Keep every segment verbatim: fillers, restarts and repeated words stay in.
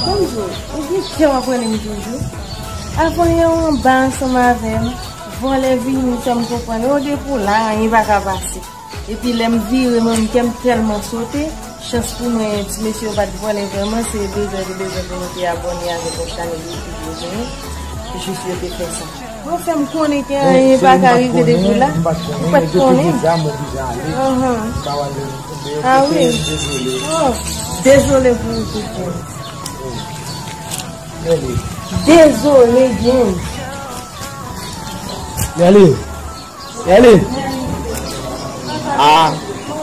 Bonjou, ou gen kè w ap rele m toujou? Avan yè w anba ansanm avè m, vòlè vini, fè m konprann, yo depi w la, anyen pa ka pase. Epi lè m vire, mwen menm kè m tèlman sote, chans pou mwen, ti mesye yo pa t vòlè vrèman, se bezwen, te bezwen pou nou te abòne avèk yon chanèl YouTube yo genyen, jis yo te fè sa. Bon, fè m konnen ke anyen pa ka rive depi la. M pa t konnen, m pa t konnen. Anhan. Ah wi. Oh, dezole pou ou tout. Dezole, James. Mèli. Mèli. Ah,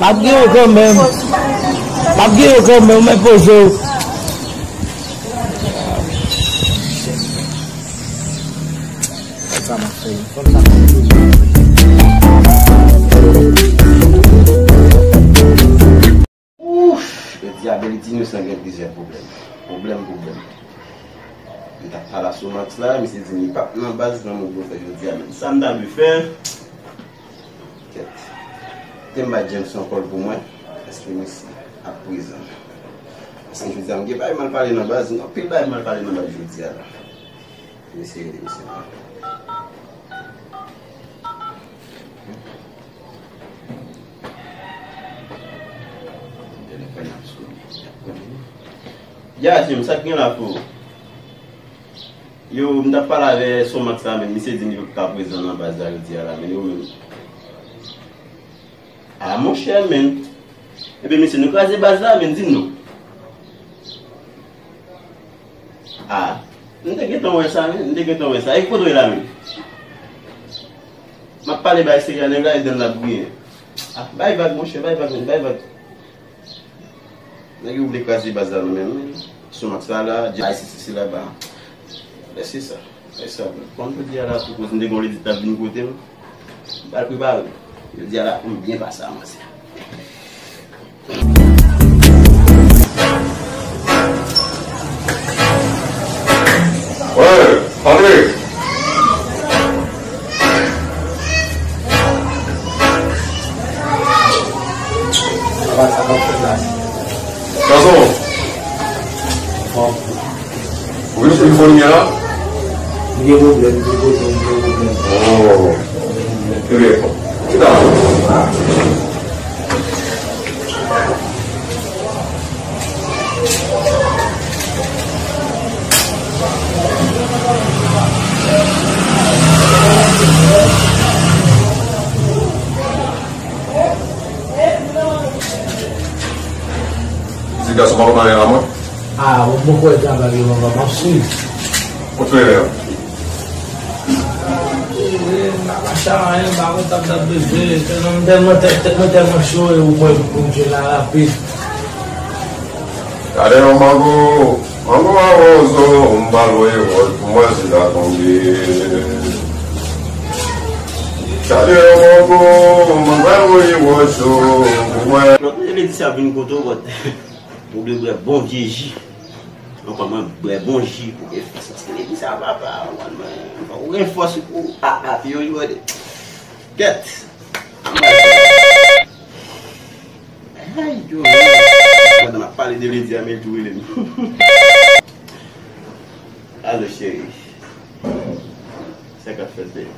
m ap gen yo kanmenm. M ap gen yo kanmenm, men poze w. Sa m ap fè, fò m ta konn. Ouf! Jodi a, Belitin yo san gen plizyè pwoblèm. Pwoblèm, pwoblèm. M t ap pale a Somax la, misye di m li p ap nan baz nan mouvman fè jodi a, men sa m ta dwe fè? Kèt. Te m bay James yon kòl pou mwen, èske misye ap prezan? Paske jodi a, m gen bagay m al pale nan baz, m gen anpil bagay m al pale nan baz jodi a la. Mesye rele misye la. Telefòn ap sone, ap konnen. Ya, Jim, sa k gen la pou ou? Yo, m t ap pale avè Somax la, men misye di m li p ap ka prezan nan baz la jodi a la, men yo menm. Ah, monchè, men. Ebyen, mesye, nou kraze baz la, men, di m non. Ah, m te gentan wè sa, men, m te gentan wè sa. E kote w ye la, men? M ap pale bay serye a, nèg la, e dan l ap griyen. Ah, bay vag, monchè, bay vag, men, bay vag. Nèg yo vle kraze baz la nan men nou. Somax la la, J I C C C la ba. Lèse sa. Lèse sa. Kòm jodi a la, sou koz m te gen yon ledi t ap vin kote m. M pral prepare. Jodi a la, pou m byen pase a manzè. Wè, Andre! Gason! Ou vin, ou vin fon limyè la? M gen pwoblèm, m gen pwoblèm, m gen pwoblèm. Oh. Ebyen, chita. Ti gason pa konn anyen la, mwen. Ah, ou poko wè travay yo, papa, m ap swiv. Ou swiv, hein? Eh, m pa mache a anyen, m pa konn sa m t ap bezwen. Tèlman, m tèlman, tèt, tèt mwen tèlman cho, e ou kwè pou m jwe la rapid. Gade yon mango, mango a wozo, m pral voye wòch pou mwen si l a tonbe. Gade yon mango, m pral voye wòch pou mwen. Lòt lè Lady Sav vin kote w, bòt. Ou dwe bwè bon vye ji. Ankò mwen bwè bon ji pou gen fòs. Paske Lady Sav papa, ou konprann mwen. Fòk ou gen fòs pou, ah, ah, yo, yo, yo. Kèt. Ay, yo, yo. Pandan m ap pale de Lady a, men l tou rele m. Alo, cheri. Sa k ap fèt, baby?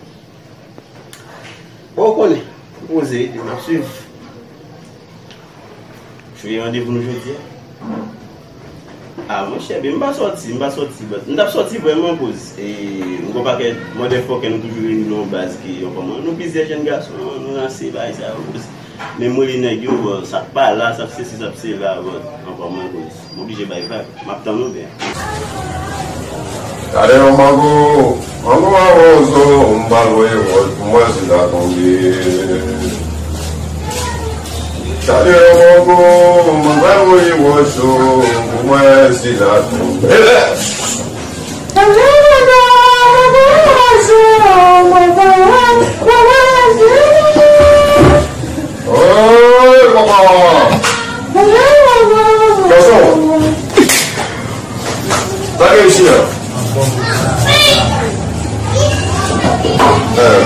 Bon, ou konnen. Poze, m ap swiv. Cheri, randevou nou jodi a. Ah, monchè, men m pa sòti, m pa sòti, but m t ap sòti vrèman, koz, e, m gon pakèt motherfucker nou toujou reyini nan yon baz ki, yon kòman, nou plizyè jèn gason, nou ranse, bagay sa yo, koz. Men m rele nèg yo, bon, sa k pa la, sa k sesi, sa k sela, but, yon kòman, koz, m oblije bay vag. M ap tann ou byen. Gade yon mango, mango a wozo, m pral voye wòch pou mwen si l a tonbe. Gade yon mango, m pral voye wòch pou mwen si l a tonbe. Oy, papa! Gason! Lage isi a. Eh.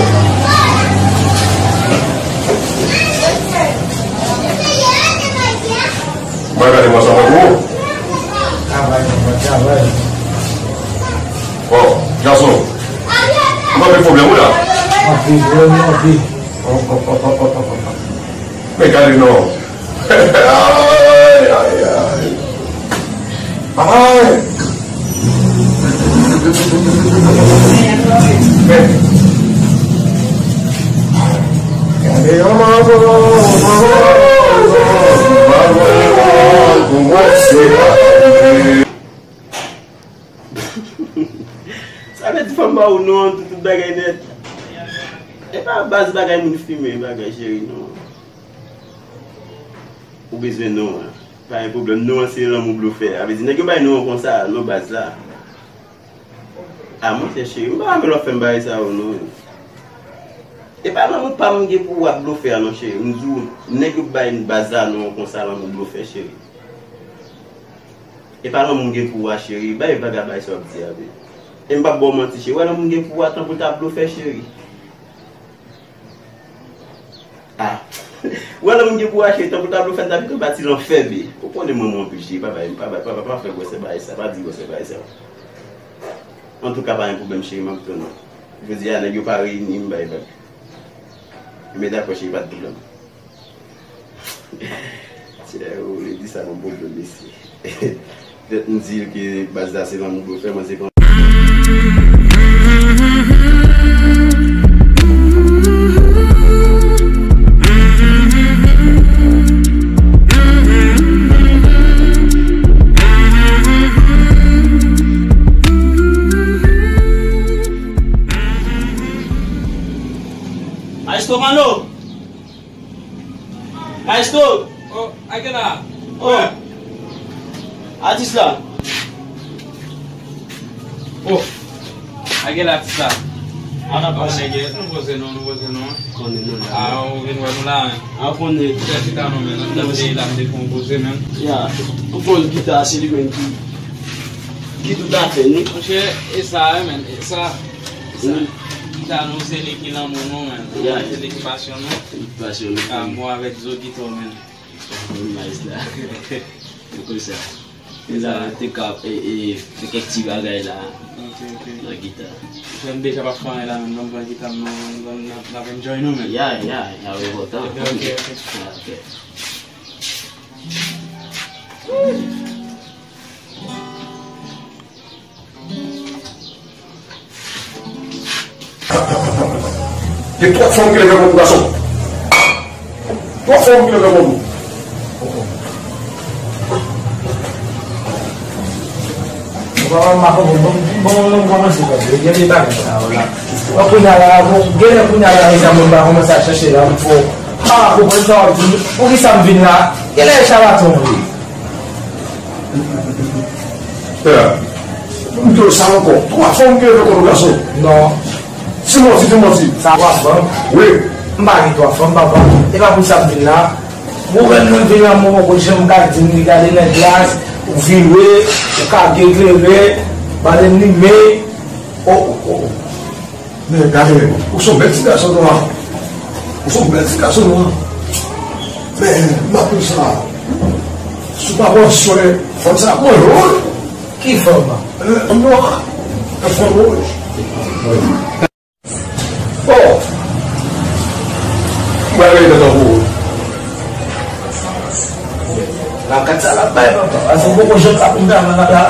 Mwen gade mwen sa mwen gwo. Travay. Bon, gason, ou pa gen pwoblèm ou la? Anpil, pwoblèm yo anpil. Men gade non. Ay, ay, ay. Ay. Gade yon manman, manman, manman, manman, manman, manman. Sa vle di fò m ba ou non an, tout, tout bagay nèt. E pa baz bagay moun fimen, bagay cheri non. Ou bezwen non an. Pa gen pwoblèm, non an se lanmou blofè. A vle di nèg yo bay non an konsa, non baz la. A monchè cheri, m pa renmen lè w ap fè m bagay sa yo non. E pa lanmou pa m gen pou w ak blofè a non cheri. M di w, nèg yo bay baz la non an konsa, lanmou blofè cheri. E pa lanmou m gen pou w a cheri, bay vagabay sa w ap di a vre. E m p ap ba w manti cheri, wè lanmou m gen pou w a tankou l ta blofè cheri. Ah. Wè lanmou m gen pou w a cheri, tankou l ta blofè, m ta pito bati lanfè be. Ou konnen manman anpil cheri, pa bay, pa bay, pa, pa, pa fè gwosè bagay sa, pa di gwosè bagay sa. Antouka pa gen pwoblèm cheri, m ap tann ou. Jodi a nèg yo pa reyini, m bay vag. Men dakò cheri, pa t pwoblèm. Tchè, ou vle di sa gon pwoblèm mesye. Petèt m di l ke baz la se lanmou blofè, mwen se kon. Maestro Mano! Maestro! Oh, Aguila! Oh! Atis la! Oh! Aguila atis la! An ap pase. Nèg yo, nou poze non, nou poze non. Konnen non la. Ah, ou vin wè nou la, hein? Ah, konnen. Chèche ta non, men. Nan peyi la, m te fè yon poze, men. Ya, ou konn gita, se li menm ki, ki tout afè nou. Monchè, e sa, wi, men, e sa. Sa, gita nou se li ki lanmou nou, men. Ya. Se li ki pasyon nou. Li ki pasyon nou. Ka mwen avèk zo gita w, men. Nice la. Se konsa. Gita te ka, e, e, fè kèk ti bagay la. Ok, ok. Nan gita. Frè m deja pa fè anyen la, men ban m pran gita m, non, n ap enjoy nou, men. Ya, ya, ya, enpòtan. Ok, ok, ok. Ya, ok. Gen twòp fanm ki leve kont pou gason. Twòp fanm ki leve kont pou. Bon, bon, bon, bon, bon, kòmanse, bon, gen de bagay sa yo la. Bon, kounye a la, bon, gen lè kounye a la, mezanmi, m pa kòmanse ap chèche la, m fò. M pa konprann sa w ap di. Poukisa m vin la? Gen lè e chabrak ou vle. Yeah. M di w sa ankò. Twa fanm ki leve kont pou gason. Non. Ti manti, ti manti. Sa twa fanm? Wi. M pa gen twa fanm, papa. E pa pou sa m vin la. Ou wè mwen vin la, mwen poko janm ka di m li gade nan glas, ou vire, ou ka gen klere, ba l limen. Oh, oh, oh. Men gade, ou se yon bèl ti gason nwa. Ou se yon bèl ti gason nwa. Men, m ap di w sa. Si w pa pran swen, fanm sa ap manje w. Ki fanm? Yon fanm nwa. Yon fanm wouj. Bon. Mwen rele nan tanbou. Lakat sa l ap bay, papa. Paske m poko janm ka konn travay la.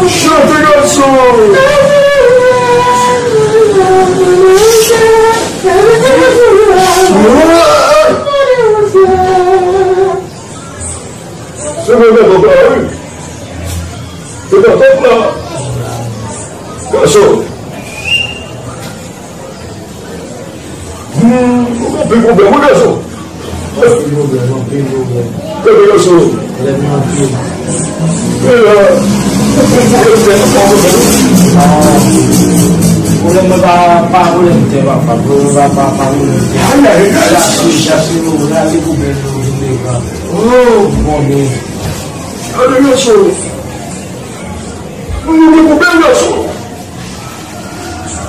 Chante, gason! Se mwen menm la, wi. Se nan tèt la. Gason. Hmm, ou gen anpil pwoblèm, wi, gason. Anpil pwoblèm, anpil pwoblèm. Gade, gason. Pwoblèm anpil. E la, ou gen pwoblèm tèt, ou pa konprann. Ah. Mwen pa, pa vòlè m tè, papa. Mwen pa, pa, pa vòlè m tè. Ay, ay, ay. Chache, chache, nou rale pwoblèm nou vin devan. Oh, bon, men. Gade gason. Nou gen pwoblèm, gason.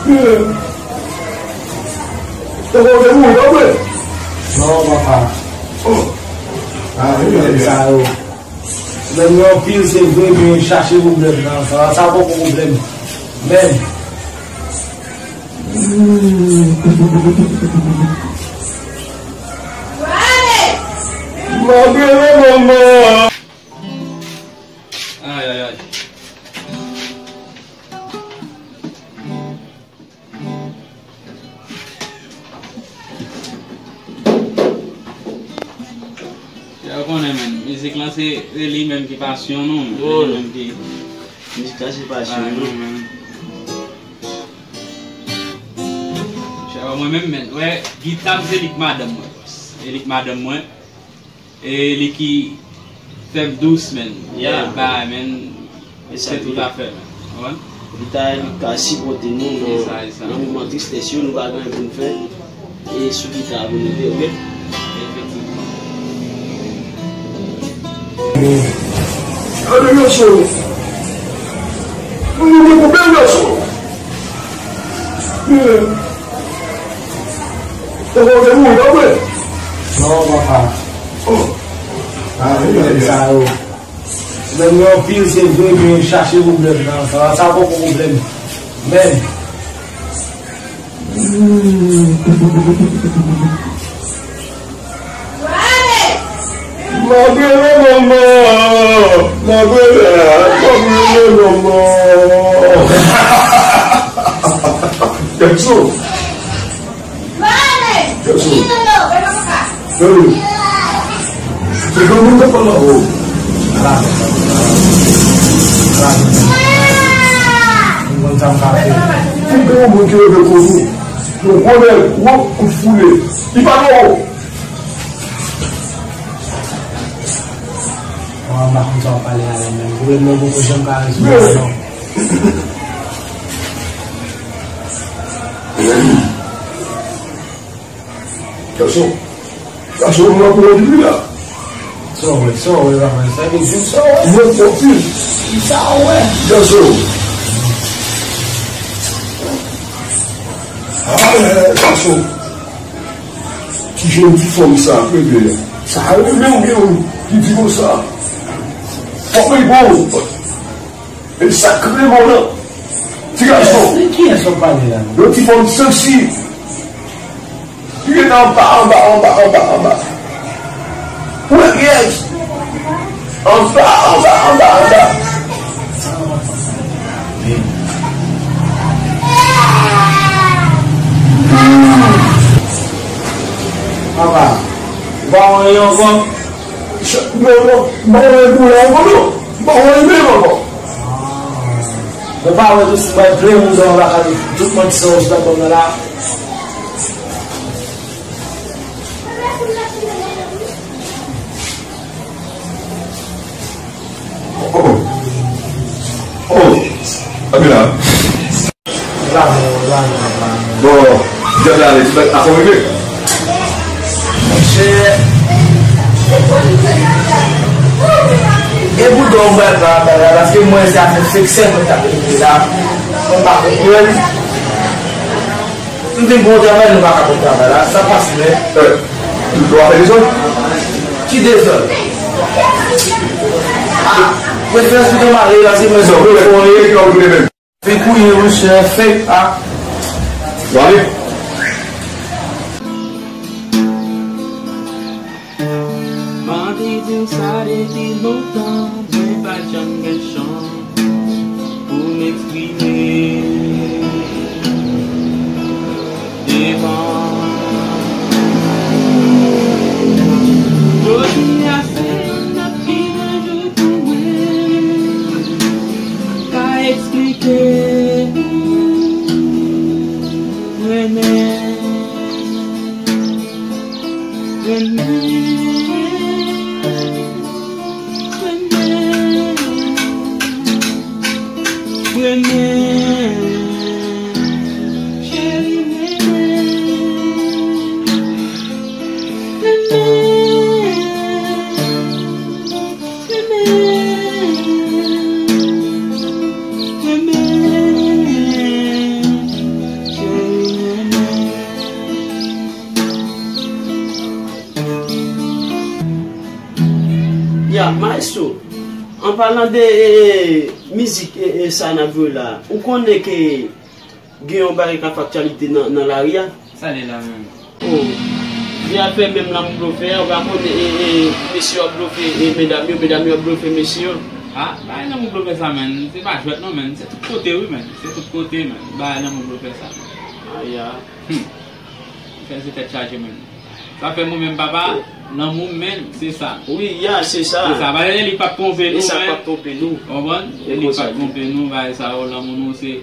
Men. Poko gen moun, pa vre? Non, papa. Oh. Ah, wi, wi, wi. Sa yo. Pwoblèm yo anpil, se vre, men chache pwoblèm nan. Sa, sa poko pwoblèm. Men. Malgre manman. Ay, ay, ay. Chè, ou konnen, men, mizik lan se, se li menm ki pasyon nou, men. Se li menm ki... Mizik la se pasyon nou. Ay, men. Chè, mwen menm, men, wè, gita m se li k madanm mwen, bòs. Se li k madanm mwen. E li ki fè m dous, men. Yeah. Bagay, men. Se tout afè, men. Konprann? Gita li ka sipòte nou nan, nan moman tristès yo, nou pa gen anyen pou n fè. E sou gita pou nou te, oke? Efektivman. Gade gason. Nou gen pwoblèm, gason. Poko gen moun, pa vre? Non, papa. Oh. Ah, wi, wi, wi. Sa yo. Pwoblèm yo anpil, se vre, men chache pwoblèm nan. Sa, sa poko pwoblèm. Men. Malgre manman, malgre, malgre manman. Gason. Gason. Hey. Se granmoun k ap pale la, o. Ala. Ala. M konn sa m ka fè. Pou gen yon moun ki leve kou nou. Yon gwo nèg, gwo kout foule. Li pa dwo. Mwen pa konn sa w pale a la menm. Pwoblèm nan poko janm ka rezoud la non. Gason, gason, mwen ap pran di la. Sa w wè, sa w wè, papa, sa vle di sa w wè. Mwen pran pil. Ki sa w wè? Gason. Ah, gason. Ki jèn ti fanm sa ap rele a? Sa rele w gen yon ki di konsa. Fòk li bon. E sa k rele mò nan. Ti gason. Kiyès, kiyès w ap pale la? Yon ti fanm seksi. Li rete anba, anba, anba, anba, anba. Ou wè kiyès? Anba, anba, anba, anba. Papa, ou pa wè yon ankò? Non, non, m pa wè pou la ankò, non. M pa wè menm ankò. Ou pa wè tou si mwen vle moun nan anba kay tout manti sa ou sot ap ban m nan la. Oh. Oh. Ann la. Bon, djab la ale, ti bèt afon rive. Monchè. E pou dò mwen pa, pa, pa, paske mwen se afè fake sèl mwen t ap regle la. Mwen pa konprann. M vin pou yon travay, nou pa ka pou travay la. Sa pase, men. Eh, nou ap fè dezòd? Ki dezòd? Ah, preferans pito mare la, se mwen sou telefòn. Fake ou ye, monchè, fake, ah. Bon, ale. Mwen te di w sa depi lontan, mwen pa t janm gen chans pou m eksprime devan. Jodi a se yon lòt ki nan jou pou mwen ka eksplike ou renmen. Renmen, renmen, renmen. Ya, maestro, an palan de e, e, mizik e, e, sa n ap jwe la, ou konnen ke gen yon bagay k ap fè aktyalite nan, nan lari a? Sa li la menm? Oh, vye afè menm lanmou blofè, ou pa konnen e, e, mesye yo ap blofe e, medam yo, medam yo ap blofe mesye yo. Ah, bay lanmou blofè sa menm, se pa jwèt non menm, se tout kote wi menm, se tout kote menm, bay lanmou blofè sa menm. Aya. Hmm. Fè se tèt chaje menm. Sa fè mwen menm papa, lanmou menm, se sa. Wi, ya, se sa. Se sa, bagay li p ap twonpe nou, e sa p ap twonpe nou. Konprann? Li p ap twonpe nou, bagay sa yo, lanmou nou se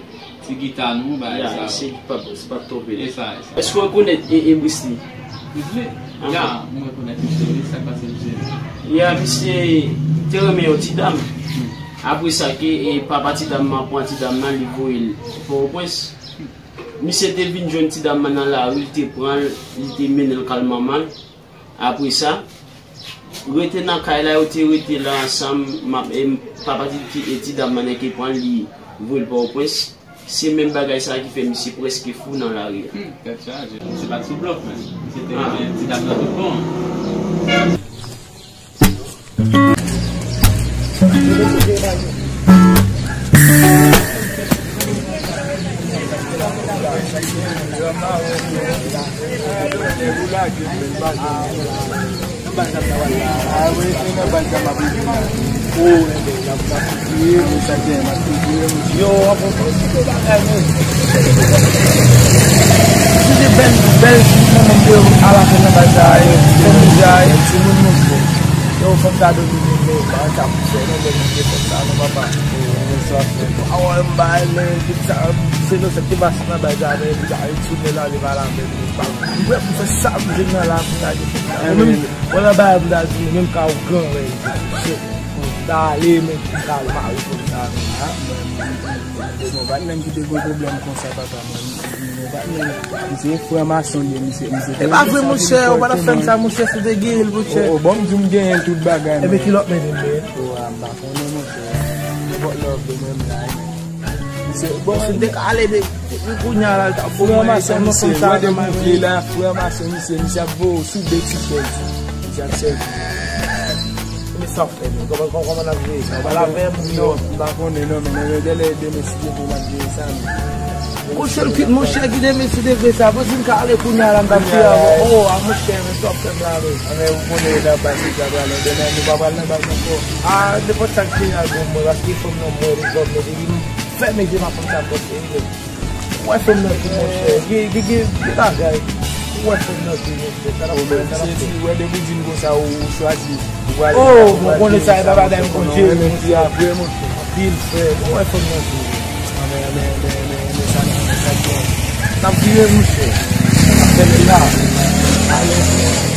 ti gita nou, bagay sa yo. Se p ap, se p ap twonpe nou. E sa, e sa. Èske w rekonèt e, e Brisley? Brisley? Ya, mwen rekonèt misye, wi, sa k pase misye? Ya, misye te renmen yon ti dam. Apre sa, ke e, papa ti dam nan pran ti dam nan, li voye l Pòtoprens. Misye te vin jwenn ti dam nan nan lari, li te pran l, li te mennen l kay manman l. Apre sa, rete nan kay la, yo te rete la ansanm, m ap, e, papa ti, ti, e, ti dam nan ki pran l, li voye l Pòtoprens. Se menm bagay sa ki fè misye prèske fou nan lari a. Hmm, tèt chaje. Misye pa t sou blòf, men. Misye te renmen ti dam nan tout bon. Yo, anfòm, tout bagay, men. Si se bèl, bèl ti moman de alafen nan bagay sa, yo, fè mizè, yo, timoun nou fè. Yo, fanm sa domine, men, pa sa pou fè, non, men, mwen fè sa, non, papa. Awa, m ba, men, tout sa, se nou fèt ki pase nan bagay sa, men, li ka retounen la, li pa la, men, li pa. Mwen, m fè sa, m vin nan la, pou ta di, mwen, mwen, nan bagay, pou ta di, menm ka ou gran, men, se, ta ale, men, pou ta al mare, konsa, men, ha, men, Bon, patnè m ki te gen pwoblèm konsa, papa, mwen. Bon, patnè m, misye franmason li ye, misye, misye te. E pa vre, monchè, ou pa t ap fè m sa, monchè, si w te genyen l, monchè. Oh, oh, bon, m di w m genyen l tout bagay, men. Epi ki lòt men li genyen? Oh, ah, m pa konnen, monchè. Nenpòt lè w vle mwen, m la, wi. Misye, bon, si m te ka ale de, depi kounye a la, l t ap bon mwen, franmason, misye, wè de mwen vle la, franmason, misye, misye ap voye w sou de ti chèz. Misye ap sèvi. Men sa w fè, men. Kòman, kòman, kòman n ap jere sa? Ou pa la fè pou yo? Non, m pa konnen, non, men, men, men, demen, demen, si Dye vle, n ap jere sa, men. Monchè, l kit, monchè, ki demen, si Dye vle sa. Bon, si m ka ale kounye a la, m t ap di a, oh, a, monchè, men sa w ap fè m la, men. A, men, ou konnen, nan baz, se djab la, men, demen, nou pa pral nan baz ankò. A, nenpòt sa k fini ak granm mwen, paske fanm nan mwen, li fòm, men, depi m fèmen je m ap fè sa, m konn se li. Ou wè fanm nan tou, monchè. Gen, gen, gen, gen bagay. Ou wè fanm nan tou, monchè. Sa n ap fè, sa n ap fè. Ou wè depi w di m konsa, ou, ou chwazi. Ou prale. Oh, mwen konnen sa, e pa bagay m konn jere, monchè. Apre, monchè. Anpil, frè. Ou wè fanm nan tou. Men, men, men, men, men, sa n ap fè, sa n ap fè. N ap vire, monchè. N ap fè l la. Ale.